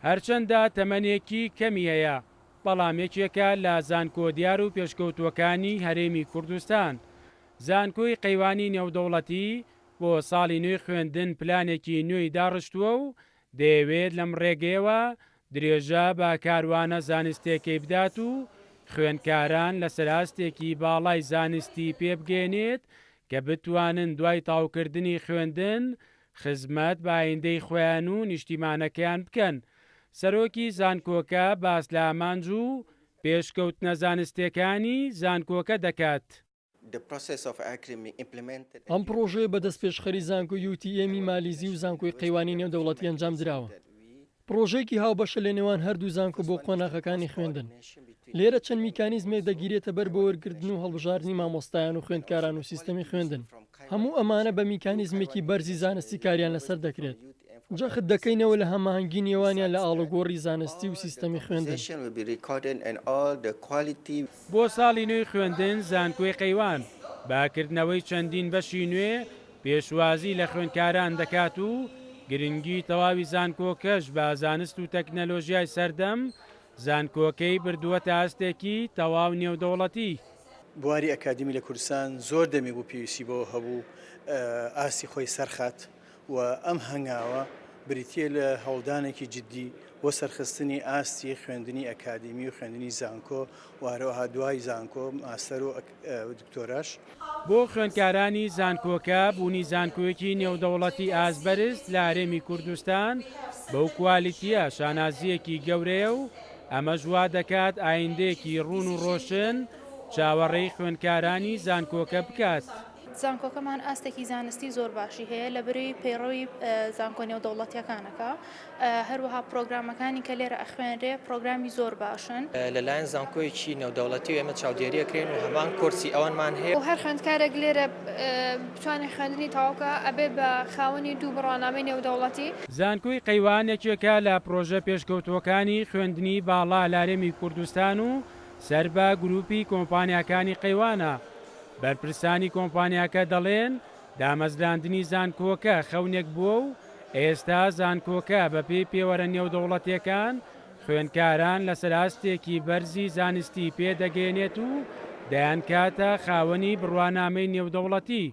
هەرچەندە تەمەنێکی کەمی هەیە، بەڵام یەکێکە لە زانکۆ دیار و پێشکەوتووەکانی هەرێمی کوردستان. زانکۆی قەیوانی نێودەوڵەتی بۆ ساڵی نوێی خوێندن پلانێکی نوێی داڕشتووە و دەیەوێت لەم ڕێگەیەوە درێژە بە کاروانە زانستیەکەی بدات و خوێندکاران لەسەر ئاستێکی باڵای زانستی پێبگەیەنێت کە بتوانن دوای تەواوکردنی خوێندن خزمەت بە ئایندەی خۆیان و نیشتیمانەکەیان بکەن. سەرۆکی زانکۆکە باس لە ئامانج و پێشکەوتنە زانستیەکانی زانکۆکە دەکات. ئەم پڕۆژەیە بە دەستپێشخەری زانکۆی UTM ی مالیزی و زانکۆی قەیوانی نێودەوڵەتی ئەنجامدراوە. پڕۆژەیەکی هاوبەشە لە نێوان هەردوو زانکۆ بۆ قۆناغەکانی خوێندن. لێرە چەند میکانیزمێک دەگیرێتە بەر بۆ وەرگرتن و هەڵبژاردنی مامۆستایان و خوێندکاران و سیستەمی خوێندن. هەموو ئەمانە بە میکانیزمێکی بەرزی زانستی کاریان لەسەر دەکرێت. جەخت دەکەینەوە لە هەماهەنگی نێوانیان لە ئاڵوگۆڕی زانستی و سیستەمی خوێندن. بۆ ساڵی نوێی خوێندن زانکۆی قەیوان بە کردنەوەی چەندین بەشی نوێ پێشوازی لە خوێندکاران دەکات و گرنگی تەواوی زانکۆکەش بە زانست و تەکنەلۆژیای سەردەم زانکۆکەی بردووەتە ئاستێکی تەواو نێودەوڵەتی. بواری ئەکادیمی لە کوردستان زۆر دەمێک بوو پێویستی بەوە هەبوو ئاستی خۆی سەرخات و ئەم هەنگاوە بریتییە لە هەوڵدانێکی جددی بۆ سەرخستنی ئاستی خوێندنی ئەکادیمی و خوێندنی زانکۆ و هەروەها دوای زانکۆ ماستەر و دکتۆراش. بۆ خوێندکارانی زانکۆکە بوونی زانکۆیەکی نێودەوڵەتی ئاست بەرز لە هەرێمی کوردستان بەو کوالیتییە شانازییەکی گەورەیە و ئەمەش وا دەکات ئایندەیەکی ڕوون و ڕۆشن چاوەڕێی خوێندکارانی زانکۆکە بکات. زانکۆکەمان ئاستێکی زانستی زۆر باشی هەیە لە بەرەی پەیڕەوی زانکۆ نێودەوڵەتیەکانەکە هەروەها پرۆگرامەکانی کە لێرە ئەخوێنرێ پرۆگرامی زۆر باشن. لەلایەن زانکۆیەکی نێودەوڵەتی و ئێمە چاودێری ئەکرێین و هەمان کۆرسی ئەوانمان هەیە. هەر خوێندکارێک لێرە بتوانێت خوێندنی تەواو بکا ئەبێ بە خاوەنی دوو بڕوانامەی نێودەوڵەتی. زانکۆی قەیوان یەکێکە لە پرۆژە پێشکەوتووەکانی خوێندنی باڵا لە هەرێمی کوردستان و سەر بە گروپی کۆمپانیاکانی قەیوانە. بەرپرسانی کۆمپانیاکە دەڵێن، دامەزراندنی زانکۆکە خەونێک بووە و ئێستا زانکۆکە بەپێی پێوەرە نێودەوڵەتییەکان خوێندکاران لەسەر ئاستێکی بەرزی زانستی پێدەگەیەنێت و دەیانکاتە خاوەنی بڕوانامەی نێودەوڵەتی.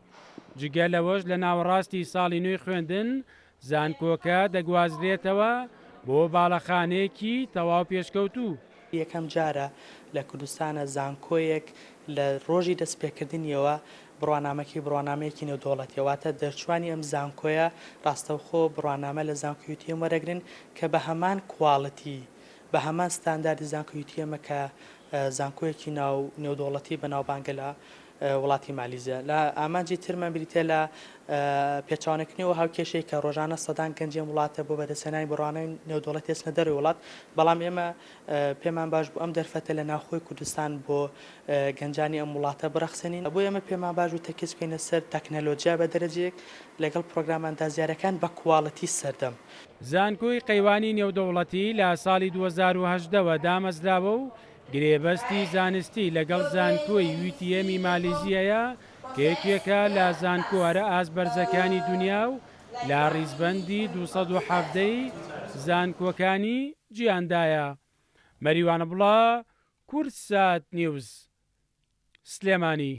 جگە لەوەش لە ناوەڕاستی ساڵی نوێی خوێندن زانکۆکە دەگوازرێتەوە بۆ باڵەخانەیەکی تەواو پێشکەوتوو. یەکەم جارە لە کوردستانە زانکۆیەک لە ڕۆژی دەستپێکردنیەوە بڕوانامەکەی بڕوانامەیەکی نێودەوڵەتیە واتە دەرچوانی ئەم زانکۆیە ڕاستەوخۆ بڕوانامە لە زانکۆی UTM وەرەگرن کە بە هەمان quality بە هەمان ستانداردی زانکۆی UTM کە زانکۆیەکی ناو نێودەوڵەتی بەناوبانگە لە وڵاتی مالیزیا. لە ئامانجی ترمان بریتیە لە پێچەوانەکردنی ئەو هاوکێشەی کە ڕۆژانە سەدان گەنجی ئەم وڵاتە بۆ بەدەستهێنانی بڕوانامەی نێودەوڵەتی دەچنە دەرەوەی وڵات، بەڵام ئێمە پێمان باش بوو ئەم دەرفەتە لە ناوخۆی کوردستان بۆ گەنجانی ئەم وڵاتە بڕەخسێنین. بۆیە ئێمە پێمان باش بوو تەرکیز بکەینە سەر تەکنەلۆجیا بە دەرەجەیەک لەگەڵ پرۆگرامە ئەندازیارەکان بە quality سەردەم. زانکۆی قەیوانی نێودەوڵەتی لە ساڵی 2018 وە دامەزراوە و گرێبەستی زانستی لەگەڵ زانکۆی UTM ی مالیزی هەیە کە یەکێکە لە زانکۆ هەرە ئاست بەرزەکانی دونیا و لە ڕیزبەندی 217 ی زانکۆکانی جیهاندایە. مەریوان عەبدوڵا، کوردسات نیوز، سلێمانی.